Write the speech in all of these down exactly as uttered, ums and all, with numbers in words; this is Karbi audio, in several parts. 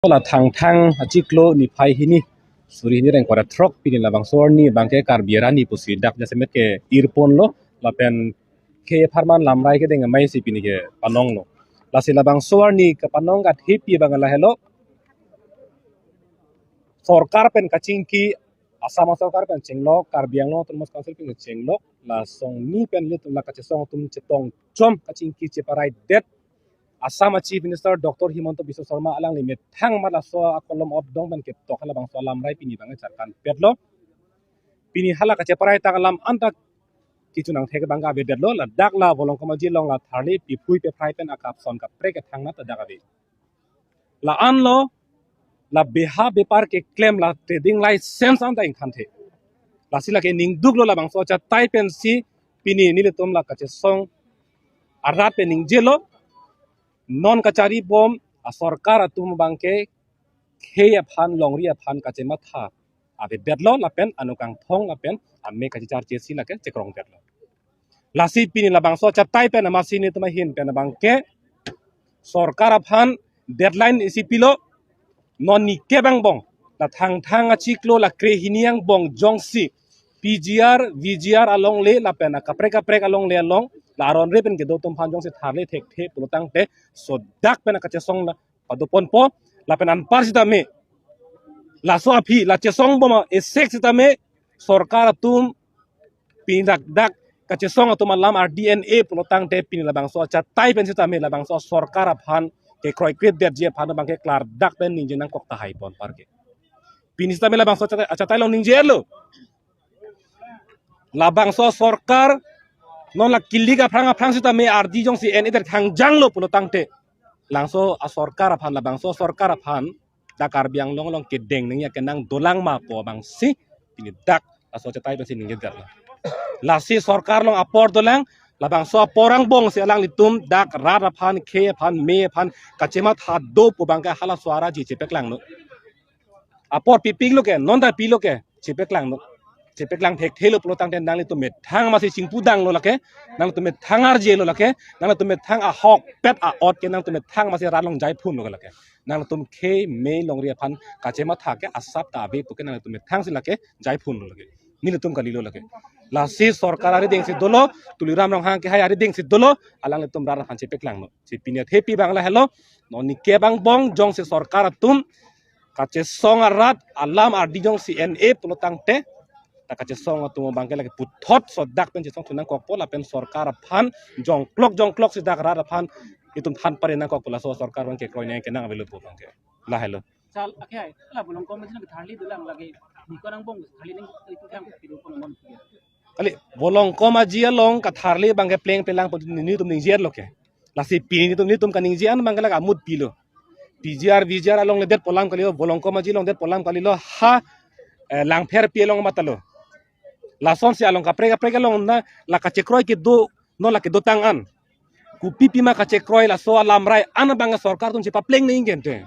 La Thangthang achiklo niphai hini suri hini ingkoi ra throk pini labangso arni abangke Karbi arni pusi dak jasemet ke-irponlo lapen khei apharman lamrai kedeng amei si pini kepanonglo. Lasi labangso arni kepanong kathipi abang lahelo. Sorkar pen kachingki, Assam sorkar pen chenglok, Karbi Anglong Autonomous Council pen chenglok, la songni pen ilitum la kachesong atum chetongchom kachingki cheparaidet. Assam a Chief Minister Doctor Himanta Biswa Sarma alangli methang amat laso akolom otdong pen ketok halabangso alamrai pini abang charkanpetlo. Pini hala kacheparai tang alam anta kechonang thek abang avedetlo, ladak la Volongkom Aji along la tharli piphui peprai pen akap son kaprek kethang nat dak ave. La-anlo, la beha bepar keklem, la trading license anta ingthanthe. Lasi lake ningduklo labangso achatai pensi pini nelitum la kachesong arat pen ningjelo, non kacharibom asorkar atum abangke khei aphan longri aphan kachematha avedetlo lapen anokangthong lapen amei kachecharche si lake chekrongdetlo. Lasi pini labangso achatai pen amatsi nelitum ahin pen abangke sorkar aphan deadline isi pilo, non nike angbong la Thangthang achiklo la krehini angbong jongsi P G R, V G R alongle lapen akaprek kaprek alongle along la aron re pen kedo atum aphan jongsi tharle thekthe pulotangte sodak pen akachesong la padoponpo lapen anpar sitame laso aphi la chesongbom a-esek sitame sorkar atum pini dak dak kachesong atum alam R D N A pulotangte pini labangso achatai pen sitame labangso sorkar aphan kekroikredetji aphan abangke klardak pen ningje nangkok tahai pon parke. Pini sitame labangso achatai, achatai along ningjelo. Labangso sorkar non la kilik aphrang aphrang sitame ardi jongsi en eder thangjanglo pulotangte, labangso asorkar aphan, labangso sorkar aphan dak Karbi Anglong along kedeng nangji akenang dolang ma pu abangsi pini dak laso achatai pensi ningjedet lo. Lasi sorkar along apor dolang, labangso apor angbongsi alanglitum dak rat aphan, khei aphan, mei aphan kachematha do pu abangke halaso arni chepaklangnon. Apor pipiklo ke, non ta pilo ke, chepaklangnon. Chepaklang thekthelo pulotangte nanglitum methang amatsi chingpudanglo lake, nanglitum methang arjelo lake, nanglitum methang ahokpet a-ot ke nanglitum methang amatsi rat along jaiphunlo lake. Nanglitum khei mei longri aphan kachematha ke asap ta ave puke nanglitum methangsi lake jaiphunlo lake. Nelitum kalilo lake. Lasi sorkar arideng si dolo, Tuliram Ronghang kehai arideng si dolo, alanglitum rat aphan chepaklangnon. Si pini athepi abang lahelo, non nike angbong jongsi sorkar atum kachesong arat alam ardi jongsi en-e pulotangte, ta kachesong atum abangke lake puthot sodak pen chesongthu nangkokpo lapen sorkar aphan jongklok jongkloksi dak rat aphan itum than pare nangkokpo, laso sorkar abangke kroinei kenang avelo pu abangke. Lahelo. Sal, okay, hai. Ala Volongkom Aji along tharli dolang lake. Niko angbong tharli nang itu kan video pon mon. Kali, Volongkom Aji along katharli abangke plengplelang pu nelitum ningjelo ke. Lasi pini nelitum, nelitum kaningje an abangke lake amut pilo. P G R, V G R along ledet pu alam kalilo, Volongkom Aji along det pu alam kalilo, ha, eh, Langpherpi along matalo. Lasonsi along kaprek kaprek along na la kachekroi kedo, non la kedotang an. Kopi pima kachekroi laso alamrai an abang sorkar atum chepapleng nangji kente.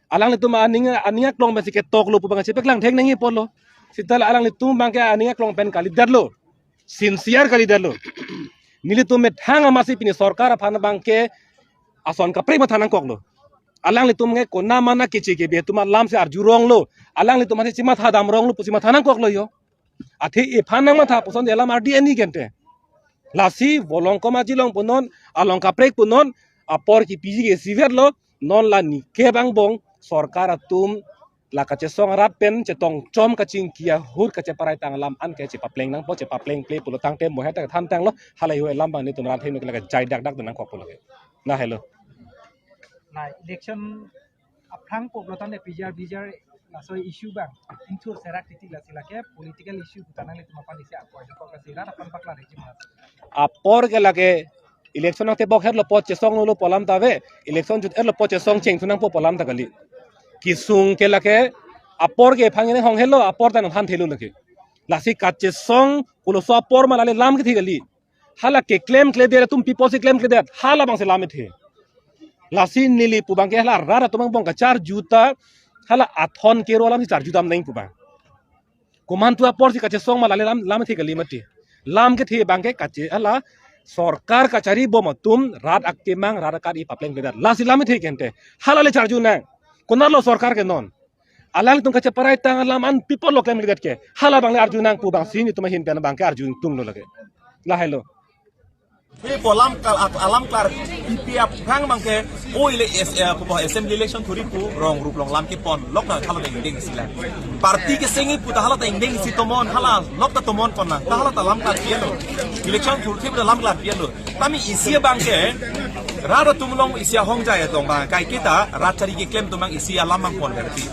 Alanglitum aning, aning aklong pensi ketoklo pu abang chepaklang thek nangji apotlo. Seta la alanglitum abangke aning aklong pen kalidetlo. Sincere kalidetlo. Nelitum methang amatsi pini sorkar aphan abangke ason kaprek matha nangkoklo. Alanglitum ke konat mana keche kebe atum alamsi arjuronglo. Alanglitum amatsi chematha damronglo pusi matha nangkoklo yo. Athe ephan nangmatha puson de alam ardi ani kente. Lasi Volongkom Aji along punon, along kaprek punon, apor kipiji ke isivetlo, non la nike angbong sorkar atum la kachesong arat pen chetongchom kachingki ahut kacheparai tang alam anke chepapleng nangpo, chepaplengple pulotangte mohe ta thantanglo, halahei alam abang nelitum rat heme ke lake jai dakdak nangkokpo lake. Lahelo. Na election aphrang pu pulotangte P G R, V G R laso issue abang ingthur serak titik lasi lake political issue pu ta nanglitum aphan isi apor jokok lasi rat aphan paklar rejim lasi. Apor ke lake election nangtebok herlo apot chesonglo pu alam ta ave, election jut herlo apot chesong chengthu nangpo pu alam ta kali. Kesung ke lake apor ke aphan nehong helo, apor ta nangthanthelo lake. Lasi kachesong koloso apor ma lale lam kethe kali. Hala keklemkledet atum pi apotsi klemkledet, halabangsi lam kethe. Lasi neli pu abangke hala rat atum angbong kacharju ta, hala athon kero alamsi charju dam nangji pu abang. Komantu aporsi kachesong ma lale lam, lam kethe kali mati. Lam kethe abangke kache hala sorkar kacharibom atum rat akemang rat akat-i paplengkledet. Lasi lam kethe kente. Hala le charju nang. Konatlo sorkar ke non? Alangtum kacheparai tang alam an people lo klemkledet ke. Hala abang le arju nangpo abang si nelitum ahin pen abang ke arju tunglo lake. Lahelo. He pu alam kal-, alam klar P P F gang abang ke, o ile es-, eh, pu assembly election thuri pu rong rup long lam kepon lok ta hala ta ingdeng isi lang. Party kesengji pu ta hala ta ingdeng isi tomon, hala lok ta tomon pon lang. Ta hala ta lam klar pielo. Election thurthe pu ta lam klar pielo. Tame isi abang ke, rat atum along isi ahongjai atong abang, kaiketa rat chari keklem atum abang isi alam abang pon berarti.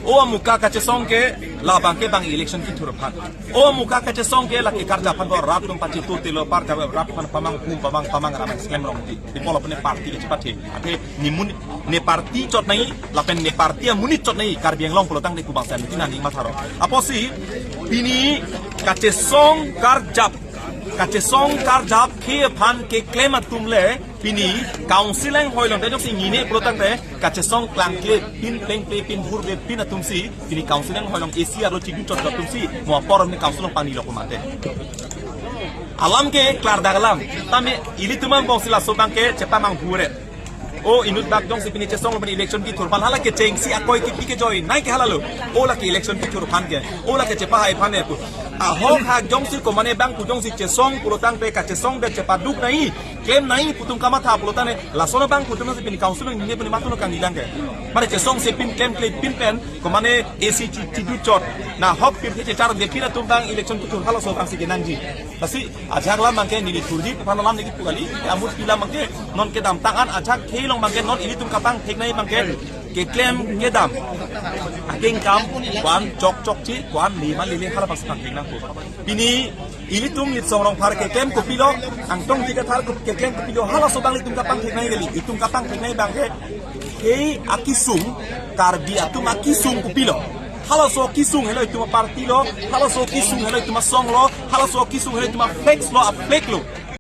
O amuka kachesong ke, labang ke bang election kethur aphan. O amuka kachesong ke lake karjap aphan bo rat atum pachitutelo, par karjap rat aphan pamang pum pamang pamang ramai sklem rong ti. Di polo pune party kachepathe. Ate ne monit ne party chot nangji, lapen ne party amonit chot nangji, Karbi Anglong pulo tangte kubang sen tina ning matharo. Apotsi, pini kachesong karjap, kachesong karjap ke aphan keklem atum le, pini council anghoi along te jongsi nine pulo tangte, kachesong klangkle pin plengple pin burbe pin atum si, pini council anghoi along A C arlo chidu chot chot atum si, mo apor ne council along pangni lo ko mate. Alam ke klardak alam. Tame ilitum angbong si laso abang ke chepamang bhure. O inut bak jongsi pini chesong lo pini election kethur aphan hala kechengsi akoi kipi kejoi nai ke hala lo. O lake election kethur aphan ke. O lake chepahai aphan ke pu. Ahok ha jongsi komane abang pu jongsi chesong pulo tangte kachesongdet chepaduk nangji, klem nangji pu atum kamatha pulo tangte, lason abang pu atum si pini council along nine puni matun kangni lang ke. Mane chesong si pin klem klem pin pen, komane A C chi-, chidu chot. Na hok pirthe checharde pin atum abang election kethur halaso abang si kenangji. Lasi ajak lam abang ke neli thurji aphan alam neli pu kali. Amut pi alam abang ke non kedam tang an ajak khei along abang ke non ilitum kapangthek nangji abang ke keklem kedam akengkam ko-an chok chokche ko-an lema lele hala abang si pangthek nangpo. Pini ilitum Litsong Rongphar keklem kopilo, Angtong Ingti Kathar ko-, keklem kopilo, halaso abang ilitum kapangthek nangji kali, itum kapangthek nangji abang ke, khei akesung, Karbi atum akesung kopilo. Halaso kesung helo itum aparty lo, halaso kesung helo itum asong lo, halaso kesung helo itum aflex lo, aflag lo.